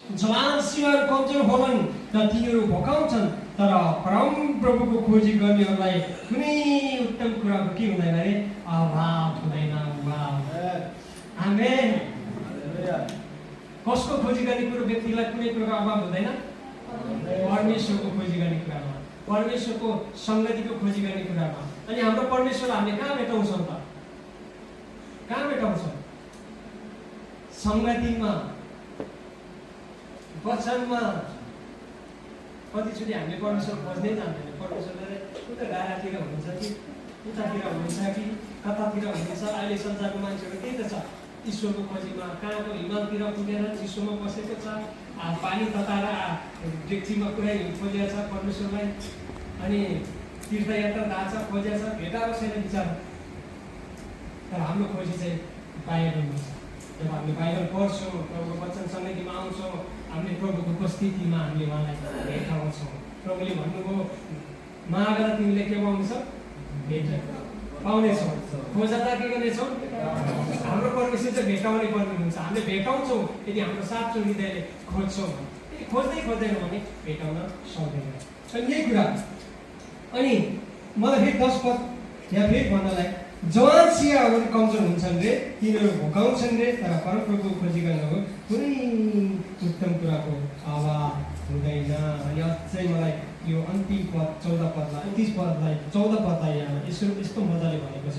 जवान सिंहहरू कमजोर होलान् र तिनीहरू भोकाउँछन्, तर परम प्रभुको खोजी गर्नेहरूलाई कुनै उत्तम कुराको के हुँदैन अरे? अभाव हुँदैन। आमेन। कसको खोजी गर्ने कुरो व्यक्तिलाई कुनै कुराको अभाव हुँदैन? परमेश्वरको खोजी गर्ने कुरामा, परमेश्वरको सङ्गतिको खोजी गर्ने कुरामा। अनि हाम्रो परमेश्वरलाई हामीले कहाँ भेटाउँछौँ त? कहाँ भेटाउँछौँ? सङ्गतिमा, वचनमा। कतिचोटि हामीले परमेश्वर खोज्नै जान्दैन। परमेश्वरले उता डाँडातिर हुनुहुन्छ कि उतातिर हुनुहुन्छ कि कतातिर हुनुहुन्छ? अहिले संसारको मान्छेहरू त्यही त छ, ईश्वरको खोजीमा। कहाँको हिमालतिर पुगेर चिसोमा बसेको छ, पानी तताएर डेक्चीमा पुऱ्याइ खोजेको छ परमेश्वरलाई। अनि तीर्थयात्रा गएको छ, खोजेको छ, भेटाएको छैन विचार। तर हाम्रो खोजी चाहिँ बाइबलमा छ। जब हामीले बाइबल पढ्छौँ, प्रभुको वचन सङ्गतिमा आउँछौँ, हामीले प्रभुको उपस्थितिमा हामीले उहाँलाई भेटाउँछौँ। प्रभुले भन्नुभयो, माग र तिमीले के पाउनेछौ? पाउनेछौ। खोज त के गर्नेछौ? हाम्रो परमेश्वर चाहिँ भेटाउने पर्ने हुन्छ। हामीले भेटाउँछौँ यदि हाम्रो साँचो हृदयले खोज्छौँ। यदि खोज्दै खोज्दैनौँ भने भेटाउन सक्दैन। अनि यही कुरा। अनि मलाई फेरि 10 पद यहाँ फेरि भन्नलाई, जवान सिंहहरू कमजोर हुन्छन् रे, तिनीहरू भोकाउँछन् रे, तर परमप्रभुको खोजी गर्नको कुनै उत्तम कुराको अभाव हुँदैन। अनि अझै मलाई यो अन्तिम पद 14 पदलाई 14 पदलाई यहाँ यस्तो मजाले भनेको छ।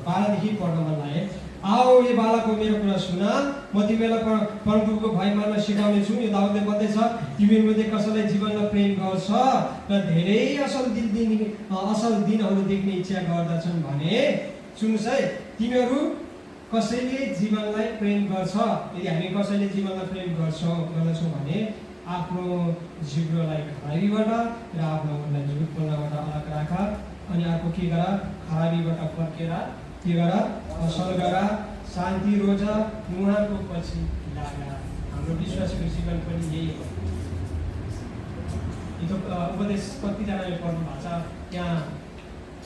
12 देखि पढ्न मन लाग्यो। आओ ये बालकको मेरो कुरा सुन, म तिमीलाई परमप्रभुको भय मान्न सिकाउने छु। यो दाउदले भन्दैछ, तिमीहरूले कसैलाई जीवनमा प्रेम गर्छ र धेरै असल दिनहरू देख्ने इच्छा गर्दछन् भने, सुन्नुहोस् है, तिमीहरू कसैले जीवनलाई प्रेम गर्छ। यदि हामी कसैले जीवनलाई प्रेम गर्दछौँ भने आफ्नो जिब्रोलाई खराबीबाट र आफ्नो मनलाई झुट बोल्नबाट अलग राख। अनि अर्को के गर? खराबीबाट फर्केर के गर? असल गर, शान्ति रोज, उहाँको पछि लाग। हाम्रो विश्वासको जीवन पनि यही हो। यो उपदेश कतिजनाले पढ्नु भएको छ। यहाँ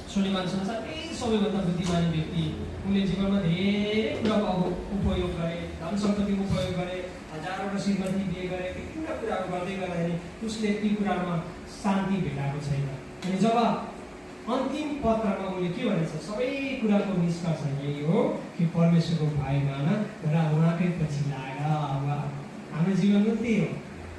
सुलेमान संसारकै सबैभन्दा बुद्धिमानी व्यक्ति, उनले जीवनमा धेरै कुराको उपयोग गरे, धन सम्पत्तिको उपयोग गरे, हजारवटा श्रीमती बिहे गरे, विभिन्न कुराहरू गर्दै गर्दाखेरि उसले ती कुरामा शान्ति भेटाएको छैन। अनि जब अन्तिम पत्रमा उनले के भनेछ? सबै कुराको निष्कर्ष यही हो कि परमेश्वरको भय मान र उहाँकै पछि लाग। हाम्रो जीवनमा त्यही हो।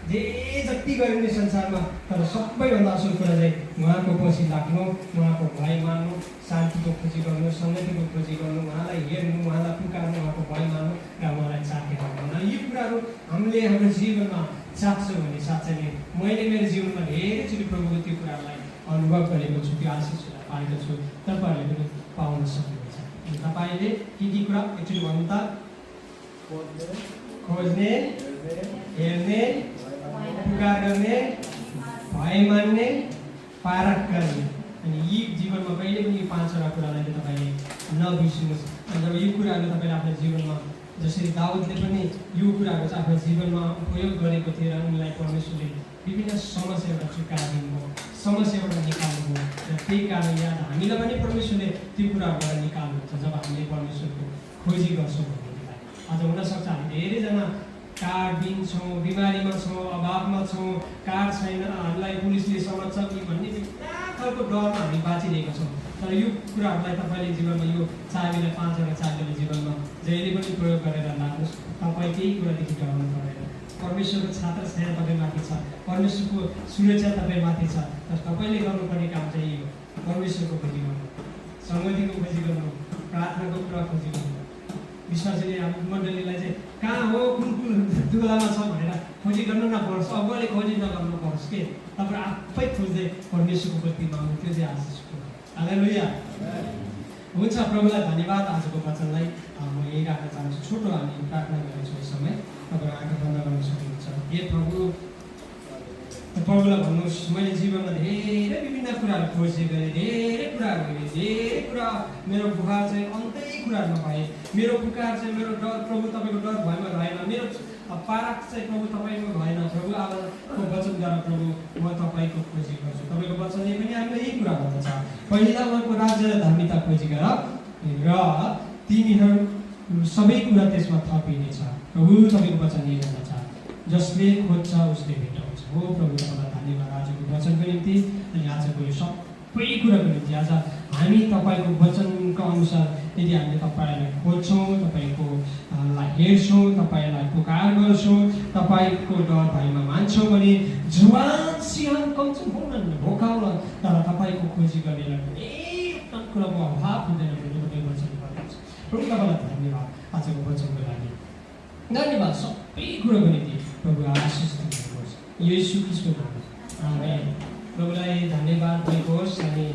जे जति गरिने संसारमा, तर सबैभन्दा असल कुरा चाहिँ उहाँको पछि लाग्नु, उहाँको भय मान्नु, शान्तिको खोजी गर्नु, सङ्गतिको खोजी गर्नु, उहाँलाई हेर्नु, उहाँलाई पुकार्नु, उहाँको भय मान्नु र उहाँलाई चाखेर गर्नु। यी कुराहरू हामीले हाम्रो जीवनमा चाख्छौँ भने साँच्चै नै मैले मेरो जीवनमा धेरैचोटि प्रभुको त्यो कुरालाई अनुभव गरेको छु, त्यो आशिषलाई पाएको छु। तपाईँहरूले पनि पाउन सक्नुहुन्छ। अनि तपाईँले के कुरा एकचोटि भन्नु त? खोज्ने, हेर्ने, पुकार गर्ने, भय मान्ने, पारख गर्ने। अनि यी जीवनमा कहिले पनि यो 5वटा कुरालाई तपाईँले नबिर्सिनुहोस्। अनि जब यो कुराहरू तपाईँले आफ्नो जीवनमा, जसरी दाउदले पनि यो कुराहरू चाहिँ आफ्नो जीवनमा उपयोग गरेको थियो र उनलाई परमेश्वरले विभिन्न समस्याबाट छुटकारा दिनुभयो, समस्याबाट निकाल्नुभयो। र त्यही कारण याद हामीलाई पनि परमेश्वरले त्यो कुराबाट निकाल्नुहुन्छ जब हामीले परमेश्वरको खोजी गर्छौँ भनेदेखिलाई। आज हुनसक्छ हामी धेरैजना कार्ड दिन्छौँ, बिमारीमा छौँ, अभावमा छौँ, कार्ड छैन, हामीलाई पुलिसले समात्छ कि भन्ने विभिन्न खालको डरमा हामी बाँचिरहेका छौँ। तर यो कुराहरूलाई तपाईँले जीवनमा यो चाबीलाई 5वटा चाबीले जीवनमा जहिले पनि प्रयोग गरेर लाग्नुहोस्। तपाईँ केही कुरादेखि डराउनु पर्दैन। परमेश्वरको छात्र छाया तपाईँमाथि छ, परमेश्वरको सुरक्षा तपाईँमाथि छ। तर तपाईँले गर्नुपर्ने काम चाहिँ यही हो, परमेश्वरको खोजी गर्नु, सङ्गतिको खोजी गर्नु, प्रार्थनाको कुरा खोजी गर्नु। विश्वासीले हाम्रो मण्डलीलाई चाहिँ कहाँ हो, कुन दुलामा छ भनेर खोजी गर्न नपरोस्, अगाडि खोजी नगर्नु परोस् के तपाईँ आफै खोज्दै परमेश्वरको प्रतिमा आउनु, त्यो चाहिँ आशिषको। हालेलुया। हुन्छ, प्रभुलाई धन्यवाद। आजको वचनलाई म यही राख्न चाहन्छु। छोटो हामी प्रार्थना गर्नेछौँ। यस समय तपाईँ आँखा बन्द गर्न सक्नुहुन्छ। हे प्रभु, प्रभुलाई भन्नुहोस्, मैले जीवनमा धेरै विभिन्न कुराहरू खोजी गरेँ, धेरै कुराहरू हेरेँ, धेरै कुरा मेरो बुहार चाहिँ अन्तै कुराहरूमा भए। मेरो पुकार चाहिँ मेरो डर प्रभु तपाईँको डर भएमा रहेन, मेरो पारक चाहिँ प्रभु तपाईँको भएन। प्रभु आजको वचनद्वारा प्रभु म तपाईँको खोजी गर्छु। तपाईँको वचनले पनि हामीलाई यही कुरा भन्दछ, पहिला उहाँको राज्य र धार्मिकता खोजी गर र तिमीहरू सबै कुरा त्यसमा थपिनेछ। प्रभु तपाईँको वचन यही भन्दछ। जसले खोज्छ उसले भेटाउँछ। हो प्रभु, तपाईँलाई धन्यवाद आजको वचनको निम्ति अनि आजको यो सबै कुराको निम्ति। आज हामी तपाईँको वचनको अनुसार यदि हामीले तपाईँलाई खोज्छौँ, तपाईँको लाई हेर्छौँ, तपाईँलाई पुकार गर्छौँ, तपाईँको डर भएमा मान्छौँ भने जुवान सिंहन कमजोर हुन भोकाउला, तर तपाईँको खोजी गर्नेलाई कुनै कुराको अभाव हुँदैन भनेर तपाईँ वचन गर्नुहुन्छ। प्रभु तपाईँलाई धन्यवाद आजको वचनको लागि, धन्यवाद सबै कुरोको निम्ति। प्रभु आशिष दिनुहोस् येशू ख्रीष्टको नाममा, आमेन। प्रभुलाई धन्यवाद दिनुहोस्। अनि